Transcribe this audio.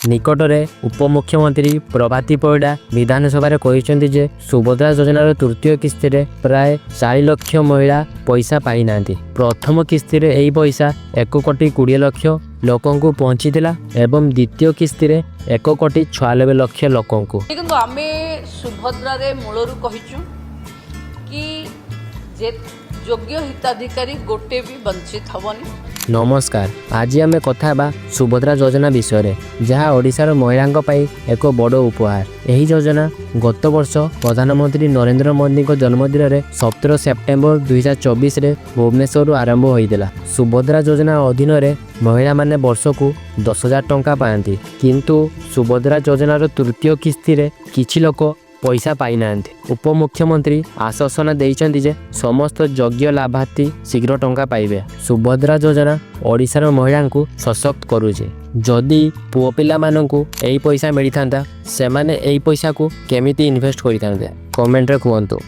ନିକଟରେ ଉପମୁଖ୍ୟମନ୍ତ୍ରୀ ପ୍ରଭାତୀ ପରିଡ଼ା ବିଧାନସଭାରେ କହିଛନ୍ତି ଯେ ସୁଭଦ୍ରା ଯୋଜନାର ତୃତୀୟ କିସ୍ତିରେ ପ୍ରାୟ 4 ଲକ୍ଷ ମହିଳା ପଇସା ପାଇନାହାନ୍ତି। ପ୍ରଥମ କିସ୍ତିରେ ଏହି ପଇସା 1 କୋଟି 20 ଲକ୍ଷ ଲୋକଙ୍କୁ ପହଞ୍ଚିଥିଲା ଏବଂ ଦ୍ୱିତୀୟ କିସ୍ତିରେ 1 କୋଟି 96 ଲକ୍ଷ ଲୋକଙ୍କୁ। କିନ୍ତୁ ଆମେ ସୁଭଦ୍ରାରେ ମୂଳରୁ କହିଛୁ କି ଯେ ଯୋଗ୍ୟ ହିତାଧିକାରୀ ଗୋଟେ ବି ବଞ୍ଚିତ ହେବନି। ନମସ୍କାର, ଆଜି ଆମେ କଥା ହେବା ସୁଭଦ୍ରା ଯୋଜନା ବିଷୟରେ, ଯାହା ଓଡ଼ିଶାର ମହିଳାଙ୍କ ପାଇଁ ଏକ ବଡ଼ ଉପହାର। ଏହି ଯୋଜନା ଗତ ବର୍ଷ ପ୍ରଧାନମନ୍ତ୍ରୀ ନରେନ୍ଦ୍ର ମୋଦିଙ୍କ ଜନ୍ମଦିନରେ 17 ସେପ୍ଟେମ୍ବର 2024ରେ ଭୁବନେଶ୍ୱରରୁ ଆରମ୍ଭ ହୋଇଥିଲା। ସୁଭଦ୍ରା ଯୋଜନା ଅଧୀନରେ ମହିଳାମାନେ ବର୍ଷକୁ 10,000 ଟଙ୍କା ପାଆନ୍ତି। କିନ୍ତୁ ସୁଭଦ୍ରା ଯୋଜନାର ତୃତୀୟ କିସ୍ତିରେ କିଛି ଲୋକ ପଇସା ପାଇନାହାନ୍ତି। ଉପମୁଖ୍ୟମନ୍ତ୍ରୀ ଆଶ୍ୱାସନା ଦେଇଛନ୍ତି ଯେ ସମସ୍ତ ଯୋଗ୍ୟ ଲାଭାର୍ଥୀ ଶୀଘ୍ର ଟଙ୍କା ପାଇବେ। ସୁଭଦ୍ରା ଯୋଜନା ଓଡ଼ିଶାର ମହିଳାଙ୍କୁ ସଶକ୍ତ କରୁଛି। ଯଦି ପୁଅ ପିଲାମାନଙ୍କୁ ଏହି ପଇସା ମିଳିଥାନ୍ତା, ସେମାନେ ଏହି ପଇସାକୁ କେମିତି ଇନଭେଷ୍ଟ କରିଥାନ୍ତେ? କମେଣ୍ଟରେ କୁହନ୍ତୁ।